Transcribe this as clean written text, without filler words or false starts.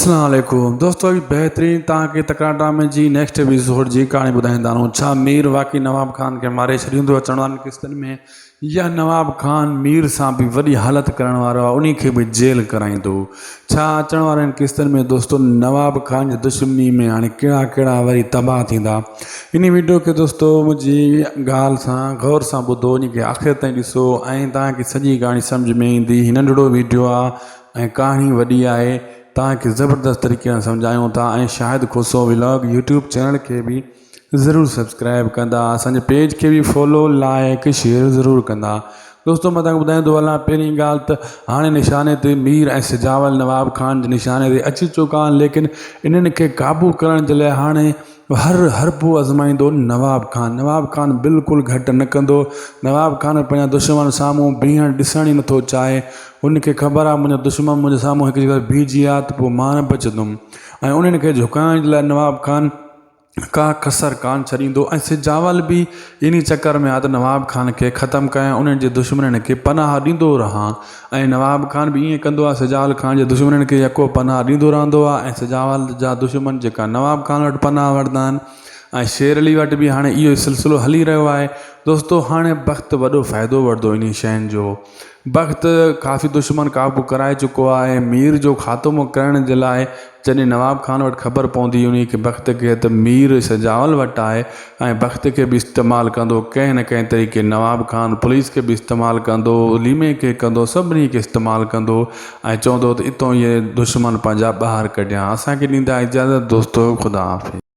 اسلام عليڪم دوستو اڄ بهترين توهان کي تڪڙا ڊرامي جي نيڪسٽ ايپيسوڊ جي ڪهاڻي ٻڌائيندا رهون ڇا مير واقعي نواب خان کي ماري ڇڏيندو اچڻ وارن قسطن ۾ يا نواب خان مير سان به وڏي حالت ڪرڻ وارو آهي انهي کي به جيل ڪرائيندو ڇا اچڻ وارن قسطن ۾ دوستو نواب خان جي دشمني ۾ هاڻي ڪهڙا ڪهڙا وري تباهه ٿيندا انهي ويڊيو کي دوستو منهنجي ڳالهه سان غور سان ٻڌو انهي کي آخر تائين ڏسو ۽ توهان کي سڄي ڪهاڻي سمجهه ۾ ايندي هي ننڍڙو ويڊيو آهي ۽ ڪهاڻي وڏي آهي توهان کي زبردست طريقي سان سمجهايون ٿا ۽ Shahid Khoso vlog YouTube channel کي به ضرور سبسڪرائب ڪندا اسان جي پيج کي به فالو لائڪ شيئر ضرور ڪندا دوستو مان توهان کي ٻڌائيندو هلان پهرين ڳالهه ته هاڻي نشاني تي مير ۽ سجاول نواب خان جي نشاني تي اچي چڪا آهن ليڪن انهن کي قابو ڪرڻ جي لاء هاڻي هر حربو آزمائيندو نواب خان نواب خان بلڪل گهٽ نه ڪندو نواب خان پنهنجا دشمن سامهون بيهڻ ڏسڻ ئي نٿو چاهي هن کي خبر آهي منهنجا دشمن منهنجي سامهون هڪ جڳهه بيهجي ويا ته پوء مان نه بچندم ۽ انهن کي جهڪائڻ جي لاء نواب خان ڪا ڪسر ڪانه ڇڏيندو ۽ سجاول به انهي چڪر ۾ آهي ته نواب خان کي ختم ڪيان انهن جي دشمنن کي پناهه ڏيندو رهان ۽ نواب خان به ائين ڪندو آهي سجاول خان جي دشمنن کي يڪو پناهه ڏيندو رهندو آهي ۽ سجاول جا دشمن جيڪا نواب خان وٽ پناهه وٺندا آهن ۽ شير علي وٽ به هاڻي اهو ئي سلسلو هلي رهيو آهي دوستو هاڻي بخت وڏو فائدو وٺندو انهي شين جو بخت ڪافي دشمن قابو ڪرائي چڪو آهي مير جو خاتمو ڪرڻ جي لاء جڏهن نواب خان وٽ خبر پوندي انهي کي بخت کي ته مير سجاول وٽ آهي ۽ بخت کي به استعمال ڪندو ڪنهن نه ڪنهن طريقي نواب خان پوليس کي به استعمال ڪندو ليمي کي ڪندو سڀني کي استعمال ڪندو ۽ چوندو ته اتو اهي دشمن پنهنجا ٻاهر ڪڍيان اسان کي ڏيندا اجازت دوستو خدا حافظ.